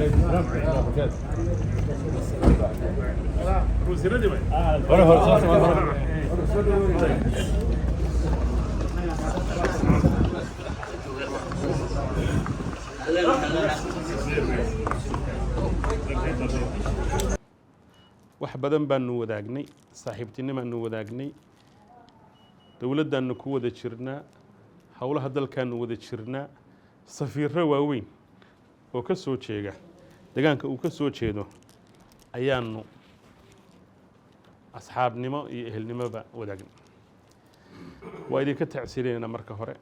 عليكم السلام ورحمة الله وبركاته. Wax badan baanu wadaagnay, saaxiibtinimaanu wadaagnay, dowladdaannu ku wada jirnaa, howlaha dalkaanu wada jirnaa. Safiirro waaweyn oo ka soo jeega deegaanka uu ka soo jeedo ayaanu asxaabnimo iyo ehelnimoba wadaagnay. Waa idinka tacsiidaynaa marka hore,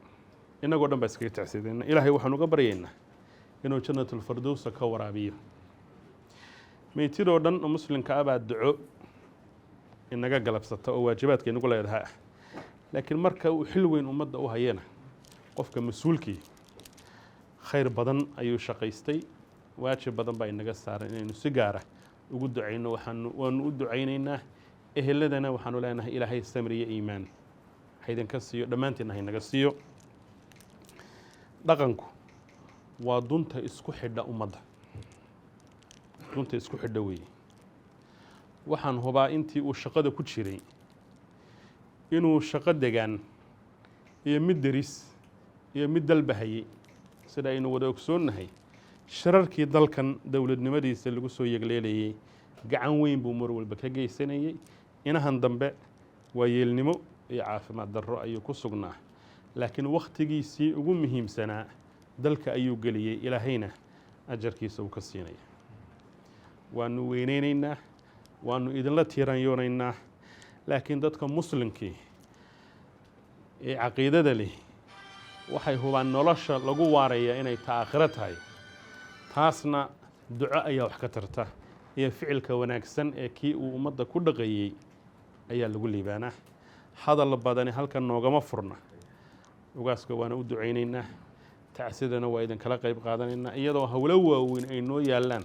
innagoo dhan baa iskaga tacsiidaynaa. Ilaahay waxaan uga baryaynaa inuu Jannatulfardowsa ka waraabiyo. Meytidoo dhan oo muslimka ah baa duco inaga galabsata oo waajibaadka inagu leedahay ah, laakiin marka uu xil weyn ummadda u hayana, qofka mas-uulkii khayr badan ayuu shaqaystay, waajib badan baa inaga saaran inaynu si gaara ugu ducayno. Waxaanu waanu u ducaynaynaa. Eheladana waxaanu leenahay Ilaahay samri iyo iimaan haydinka siiyo, dhammaantiinna haynaga siiyo. Dhaqanku waa dunta isku xidha ummadda, dunta isku xidha weeye. Waxaan hubaa intii uu shaqada ku jiray inuu shaqo degaan iyo mid deris iyo mid dalbahayey. Sida aynu wada ogsoonnahay, shirarkii dalkan dowladnimadiisa lagu soo yegleelayey gacan weyn buu mar walba ka geysanayey. Inahan dambe waayeelnimo iyo caafimaad darro ayuu ku sugnaa, laakiin wakhtigiisii ugu muhiimsanaa dalka ayuu geliyey. Ilaahayna ajarkiisa uu ka siinaya. Waanu weyneynaynaa, waanu idinla tiiranyoonaynaa, laakiin dadka muslimkii ee caqiidada leh waxay hubaan nolosha lagu waaraya inay ta aakhiro tahay. Taasna duco ayaa wax ka tarta iyo ficilka wanaagsan ee kii uu ummadda ku dhaqayey ayaa lagu liibaanaa. Hadal badani halkan noogama furna. Ugaaska waana u ducaynaynaa, tacsidana waa idinkala qayb qaadanaynaa. Iyadoo howlo waaweyn ay noo yaallaan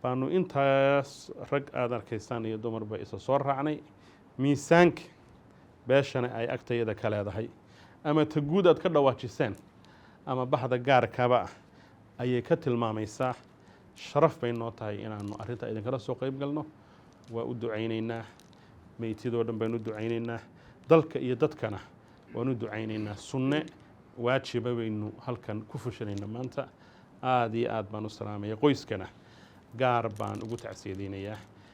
baanu intaas rag aada arkaysaan iyo dumarba isa soo raacnay. Miisaanka beeshana ay agtayada ka leedahay, ama ta guud aad ka dhawaajiseen ama baxda gaarkaba ah, ayay ka tilmaamaysaa. Sharaf bay noo tahay inaanu arrinta idinkala soo qayb galno. Waa u ducaynaynaa, meytidoo dhan baynu u ducaynaynaa, dalka iyo dadkana waanu ducaynaynaa. Sunne waajiba baynu halkan ku fushanaynaa maanta. Aada iyo aad baan u salaamaya, qoyskana gaar baan ugu tacsiyadaynayaa.